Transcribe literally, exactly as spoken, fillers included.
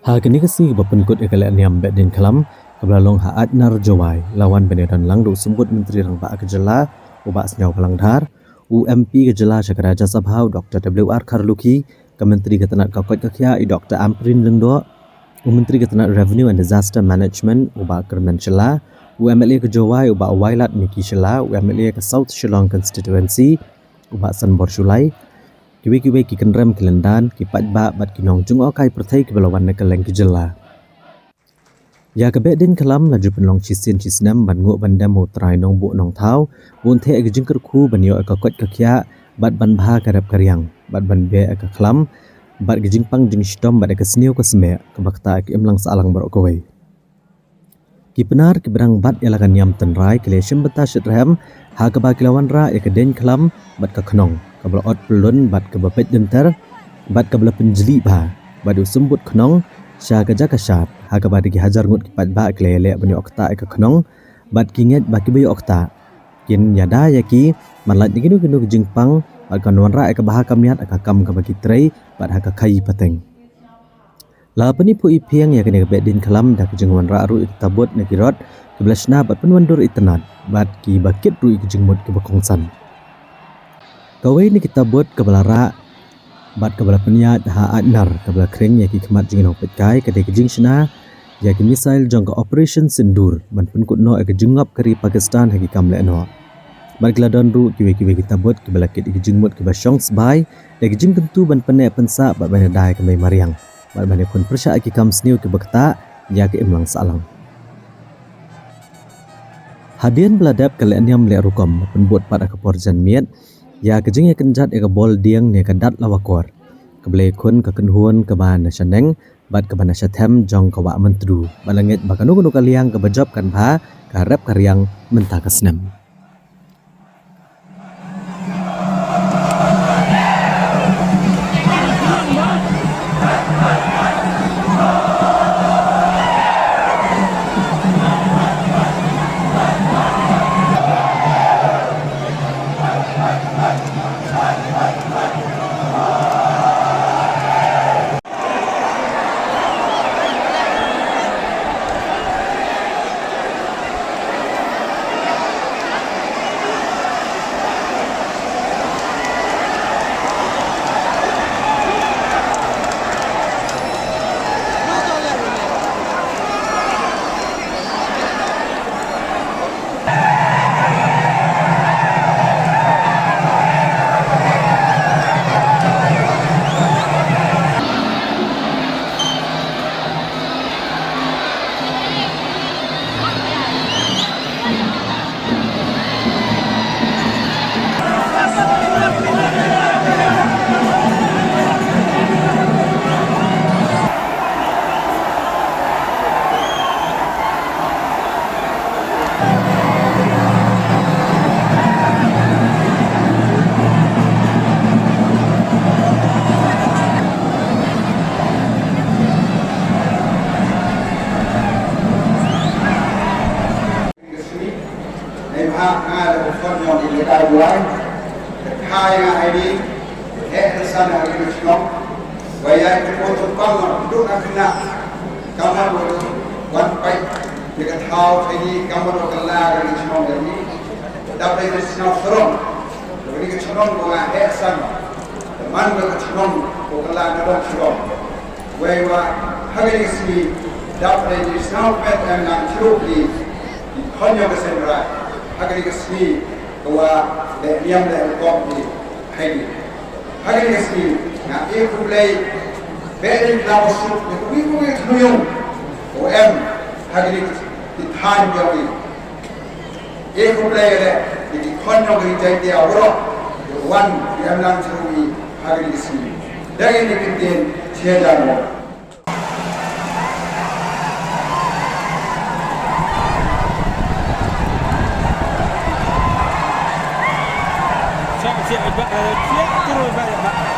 Ha kane ka sngi kaba pynkut ïa ka lehniam Behdeiñkhlam kaba la long ha Aitnar Jowai, la wan ban ïadon lang da u Symbud Myntri Rangbah ka jylla, u Bah Sniawbhalang Dhar, u M P ka jylla sha ka Rajya Sabha, u Doctor W R Kharlukhi, ka Myntri ka tnat ka koit ka khiah, i Doctor Ampareen Lyngdoh, u Myntri ka tnat Revenue and Disaster Management, u Bah Kyrmen Shylla, u M L A ka Jowai, u Bah Wailadmiki Shylla, u M L A ka South Shillong Constituency, u Bah Sanbor Shullai, kiwei kiwei ki kynrem ki lyngdan, ki paidbah bad ki nongjngohkai pyrthei kiba la wan na kylleng ki jylla. Ïa ka Behdeiñkhlam la ju pynlong shisien shisnem ban nguh ban dem ha u Trai Nongbuh Nongthaw, bun theh ïa ka jingkyrkhu ban ïoh ïa ka koit ka khiah, bad ban bha ka rep ka riang, bad ban beh ïa ka khlam, bad ka jingpang jingshitom bad ïa ka sniew ka smieh, kaba ktah ïa ka imlang sahlang baroh kawei. Ki Pnar kiba dang bat ïa la ka niam tynrai ki la shim bynta shitrhem ha kaba ki la wanrah ïa ka deiñkhlam bad ka khnong kaba la ot pyllun bad kaba peit dynter bad kaba la pynjlih bha bad u symbud khnong sha ka jaka shad ha kaba da ki hajar ngut ki paidbah ki la ïaleh ban ïoh ktah ïa ka khnong bad ki ngeit ba kiba ïoh ktah kin ïada ïa ki ban lait na kino kino ki jingpang bad kan wanrah ïa ka bha ka miat ha ka kam kaba ki trei bad ha ka khaïi pateng. La pyni phuh i phieng ïa kane ka Behdeiñkhlam da ka jingwanrah ruh ïa ki tabut na ki rot kiba la shna bad pynwandur itynnad bad kiba kit ruh ïa ki jingmut kiba kongsan. Kawei na ki tabut kaba la rah bad kaba la pynïaid ha Aitnar kaba la khring ïa ki khmat jingïalang peitkai ka dei ka jingshna ïa ki missile jong ka Operation Sindoor ban pynkut noh ïa ka jingngop ka ri Pakistan ha ki kam lehnoh. Bad ki la don ruh kiwei kiwei ki tabut kiba la kit ïa ki jingmut kiba shong sbai da ki jingkyntu ban pynneh pynsah bad ban ïada ïa ka mei mariang bad ban ïakhun pyrshah ïa ki kam sniew kiba ktah ïa ka imlang sahlang. Hadien ba la dep ka lehniam leh rukom, la pynbud pat ha ka por janmiet ïa ka jingïakynjat ïa ka bol dieng ne ka dat lawakor kaba la ïakhun ka kynhun kaba na shaneng bad kaba na shathem jong ka Wah Myntdu bad la ngeit ba kano kano ka liang kaba jop kan bha ka rep ka riang mynta ka snem. Ka sngi, neibhah nga da u khon jong i Lehkai Jowai, ka kha ïa nga ha ini, heh da san ha kane ka shnong, wa ïa ka kynmaw tympan nga, duh na khynnah, kamon wa wan peit ïa ka thaw ha ini, kamon wa kylla kane ka shnong ïa ngi. Dap dei ka shnong sarong, kane ka shnong wa nga heh san, man ka shnong wa kylla na dong sarong. Wei wa ha kane ka sngi dap dei ki sngewbha em nang shuh ki ki khon jong ka Seiñ Raij ha kane ka sngi ka wa leh niam leh rukom ki ha kane. Ha kane ka sngi nga ai khublei Behdeiñkhlam suk ïa kiwei kiwei ki khynnah ïong ki em ha kane ki thaiñ jong ngi. Ai khublei ïa ki khon jong ka ri Jaiñtia waroh, ïa wan ïa em nang shuh ha kane ka sngi. Dang ïa kane ka ktien, sha jan mo. Siap, siap, siap, siap, turun balik, Pak.